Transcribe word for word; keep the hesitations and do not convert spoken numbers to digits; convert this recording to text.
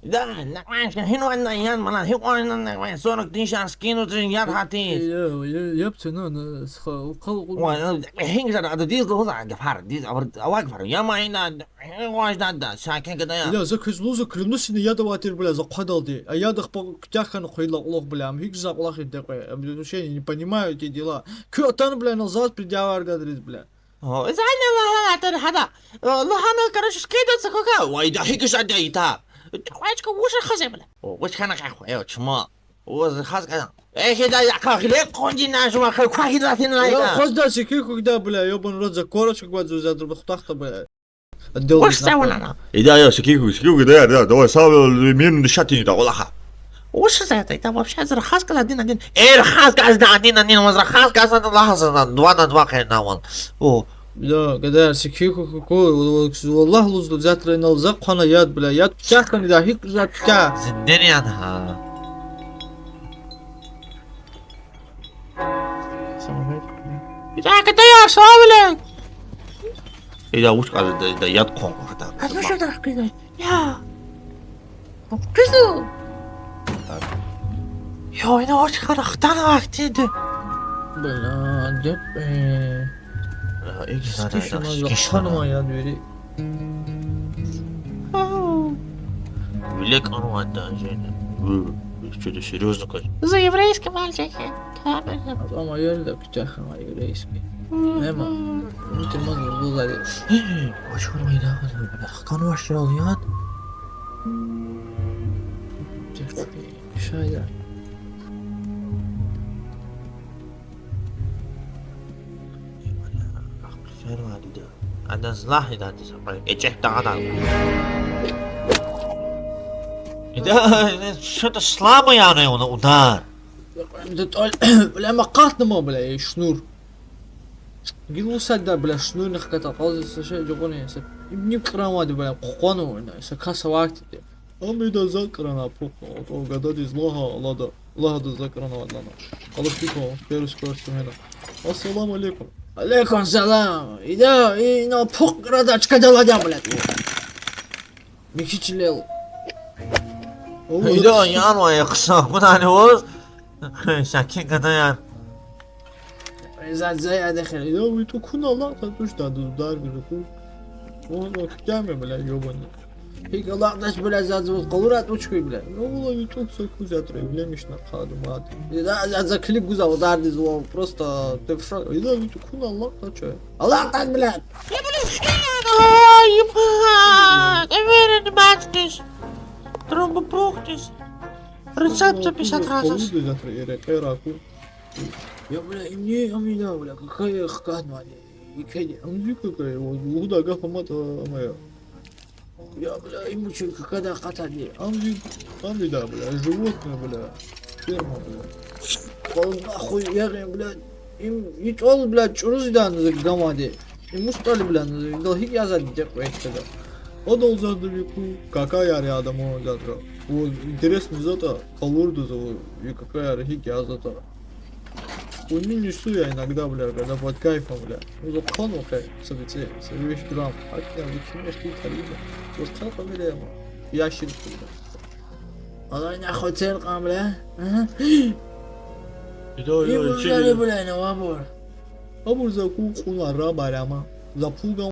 Да, нормально, гьинван ян мана, гьикьван ян, нормально, сорок тысяч скинуть яд гьатиз. Я, я, я б цена на сха, кал, кал. Ой, ну, гьинг жада, ада диз лугьуз, а, гафар, диз, авар, авай гафар. Я майна, гьинг важда да, сакин гада я. Я, за квез лугьузва, клянусь, ина яд авай тир, бля, за хъвадалди. А яд ахпа куьтягь хьана хъвайила кьулухъ, бля, ам гьикӀ за кьулухъ иде кьве. Ам вообще не понимаю эти дела. Куьн атана, бля, на заз предъявар гадриз, бля. О, зайна лагьана тир гьада. О, лагьана, короче, скидываться кука. Вай, да гьикӀ жада ита. Квачка вуж хаза, бля. О, вуж хана кьахва, э, чмо. О, за хаз кана. Эхи да, я кахиле кундина жума, ква гидатин лайда. Хаз да сики кук да, бля, ёбан рот за корочка гвадзу за друба хтахта, бля. Отдел. Вуж безнахуй. Савалана. Ида, я, сики кук, сики кук, да, да, давай, савал, мирно дышать ида, валаха. Вуж за это, это вообще за хаз кана один, один. Эр хаз кана один, один, ваз хаз кана лагьаза, два на два хер навал. О. Бля, гадаяр, сики ку, ку, ку, валлагь, лугьузва, завтра инал за хъвана яд, бля, яд куьтягь хьана ида, гьикӀ яд куьтягь. Зиндир ян гьа. Салам алейкум. Бля, гадаяр, салам алейкум. Ида вуч кӀанзава, ида яд хъван кӀанда. А ну что так, гадаяр? Я. Кизу. Йо, ина вуч хьана хтана вахтиди. Бля, деп, э. Бля, икӀ сана, сикишна, икӀ сана. Ханма яд вири. Ау. Виле кӀанвайди даже. Вы, вы что-то серьёзно каж. За еврейский мальчик. Тамам. Ама яд да куьтягь хьана еврейский. Мгм. Нема. Мусульман вугула. Вач хьурмай да, бля, хканвач ял яд. Шайда. Адан злахидан диза, экӀек дагъадан. Ида, что-то слабый ана уна удар. Да тӀвал, бля, ма къатна ма, бля, и шнур. Гила усадда, бля, шнурни хката, къалзи са шей жагъуни, са ибни кьранвайди, бля, къукъвана вуна, са каса вахтиди. Ам ида за кьрана пух, о, о, гададиз лагьа, лагьа, лагьа да за кьрана вад лана. Къалуш бикун, первый скорость гьена. Ассаламу алейкум. Алейкум салам. Ида, и, ина пух кьрада чкадал ада, бля. Михьи чилел. О, ида, о, янва я хъсан, кунани ваз. Шакин гадаяр. Зад за яд эхир. Ида ви тӀу куна алакьда туш да, дар гуз аку. О, о, куьтягьме, бля, ёбаный. ГьикӀ алакьдач, бля, зад заз къалура тӀуч хьуй, бля. Ну, валай, ви тӀу са куз ятӀра, евлемишна хъад мад. Ида, зад за клип гуз авадарди зва, просто ты в шоке. Ида ви тӀу куна алакьдач. Алакьдач, бля. Я, бля, ай, ма, эверен бачдиш. Тромбопухтиш. Рецепт записать гьазас. Къалурди затра эрекьер аку. Я, бля, им не, ам ида, бля, какая хкатнавайди. Икеди, ам зи какая, вот, лугьуда гаф аматӀа, ама я. Я, бля, им учун какая хкатнавайди. Ам зи, ам ида, бля, животное, бля, ферма, бля. Къалур нахуй ягъин, бля. Им итӀал, бля, чӀуруз идан за гамади. Им мустӀали, бля, ну, идал гьикӀ язади декъ вехтада. Адал заз да ви ку, какаяр я адамо затӀра. О, интересно затӀа, къалурда за, ви какаяр гьикӀ я затӀа. Уни нису я иногда, бля, когда под кайфом, бля. Ну, за хъван вахъай, са бицӀи, са виш грамм. Гьакьна ви кимеш ки тарина. За хъван къамилема. Ящерка, бля. Алай нахуй цер кьан, бля. Ага. Ида, ида, ибур чили. Яри, бля, ина вабур. Абур за ку кьуна рабарама. За пул гам